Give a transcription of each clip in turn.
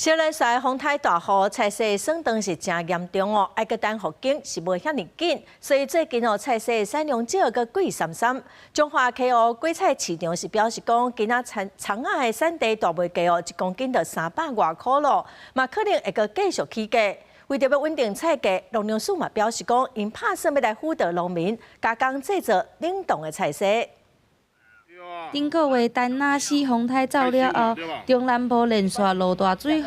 小蘭西風颱大雨，菜市損當是誠嚴重哦，愛閣等復耕是無遐爾緊，所以最近哦，菜市產量少閣貴參參。彰化溪湖果菜市場是表示講，今仔蔥蔥仔的產地大賣價哦，一公斤就三百外箍囉，嘛可能會閣繼續起價。為著欲穩定菜價，農糧署嘛表示講，𪜶拍算欲來輔導農民加工製作冷凍的菜蔬。頂個月田納西風颱走了後，中南部連續落大水雨，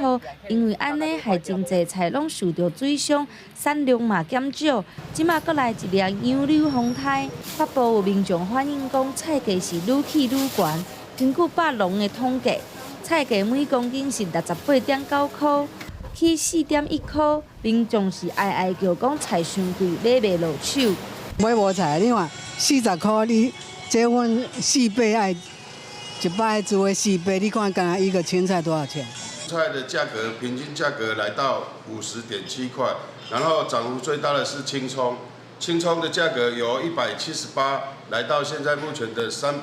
因為按呢害真濟菜攏受著水傷，產量嘛減少。這馬閣來一粒楊柳風颱，北部有民眾反映講菜價是愈起愈懸。根據百農的統計，菜價每公斤是68.9箍，起4.1箍。民眾是哀哀叫講菜傷貴，買袂落手。買無菜，你看40箍你。這阮四百愛一擺煮的四百，你看敢若一個青菜多少錢？菜的價格平均價格來到50.7塊，然後漲幅最大的是青蔥，青蔥的價格由178來到現在目前的325。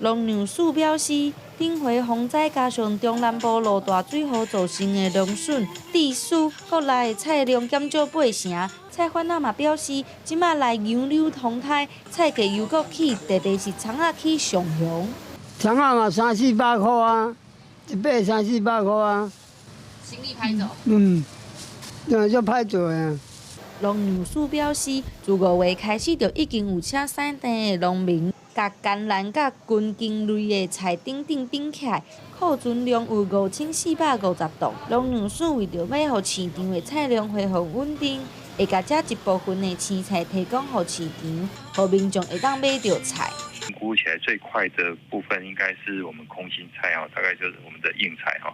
農糧署表示，頂回風災加上中南部落大水雨造成的農損，致使國內菜量減少八成。菜販仔嘛表示，這馬來楊柳風颱，菜價又閣起，特別是蔥仔起上懸。蔥仔嘛三四百箍啊，一把三四百箍啊。生意歹做。嗯，那就歹做啊。農糧署表示，自5月開始就已經有請產地的農民，共甘藍佮根莖類的菜等等頂起來，庫存量有5450擔。農糧署為著欲予市場的菜量恢復穩定，會共這一部分的青菜提供予市場，予民眾會當買著菜。估起來最快的部分應該是我們空心菜哦，大概就是我們的硬菜哈。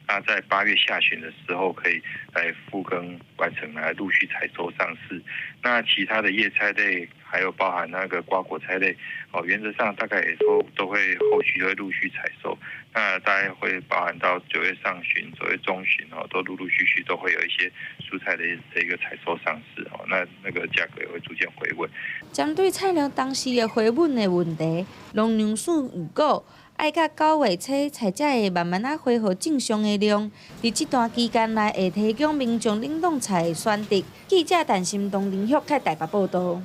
那在8月下旬的時候可以來復耕完成，來陸續採收上市。那其他的葉菜類，還有包含那個瓜果菜類，哦，原則上大概也都會後續會陸續採收。那大概會包含到9月上旬、9月中旬哦，都陸陸續續都會有一些蔬菜的這個採收上市哦。那那個價格也會逐漸回穩。針對菜量當時的回穩的問題，農糧署預告，愛到9月初，菜才會慢慢仔恢復正常的量。佇這段期間內，會提供民眾冷凍菜的選擇。記者陳心東林旭在台北報道。